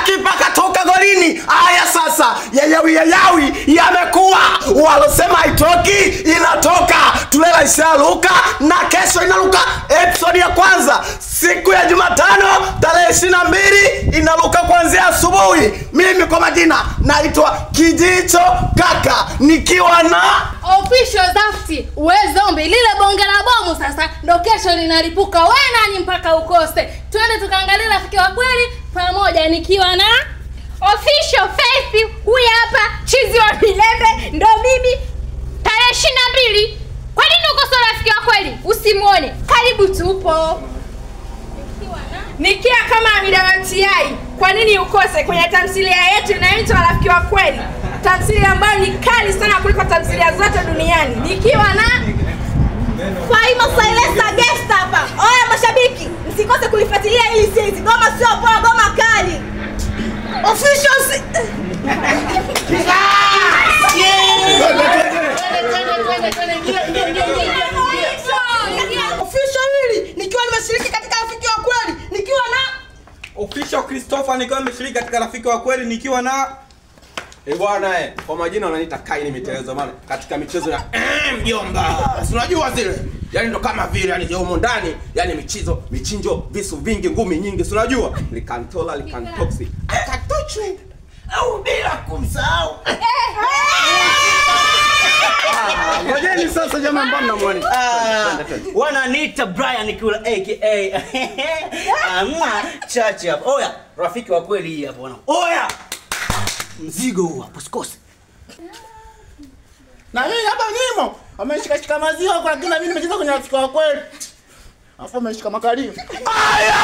Kipa katoka golini. Aya sasa, yayawi yayawi yamekuwa. Walosema haitoki inatoka. Tulela isharuka na kesho inaruka episode ya kwanza. Siku ya Jumatano tarehe 22 inaruka kuanzia asubuhi. Mimi kwa majina naitwa Kijicho Kaka nikiwa na Official Zafti. We zombi lile bonge la bomu sasa ndo kesho linalipuka. We nani mpaka ukose. Twende tukaangalie Rafiki wa Kweli pamoja nikiwa na Official Faith. Huyu hapa chizi wa Milembe ndo mimi. Tarehe 22. Kwa nini ukosa Rafiki wa Kweli? Usimuone. Karibu tupo. Nikia kama Amida. Kwa nini ukose kwenye tamthilia yetu inaitwa Rafiki wa Kweli? Tamthilia ambayo ni kali sana kuliko tamthilia zote duniani. Nikiwa na Faima Silesa guest hapa. Oya mashabiki, msikose kulifuatilia hili series. Goma sio poa, goma kali. Officials. Official hili nikiwa nimeshiriki katika Rafiki wa Kweli, nikiwa na Official Christopher nikiwa nimeshiriki katika Rafiki wa Kweli nikiwa na bwana kwa majina wananiita Kaini Mitelezo maana katika michezo ya mjomba. Si unajua zile? Yaani ndo kama vile yani humo ndani, yani michezo, michinjo, visu vingi, ngumi nyingi, si unajua? Likantola, likantoxi. Akatuchu. Au bila kumsahau. Ngojeni sasa jamaa ambao mnamwona. Wananiita Brian Kula aka Chachi hapa. Oya, Rafiki wa Kweli hii hapa bwana. Oya! Mzigo huu hapo usikose. Na mimi hapa nimo. Ameshika shika maziwa kwa kila mimi nimecheza kwenye Rafiki wa Kweli. Alafu ameshika makali. Aya!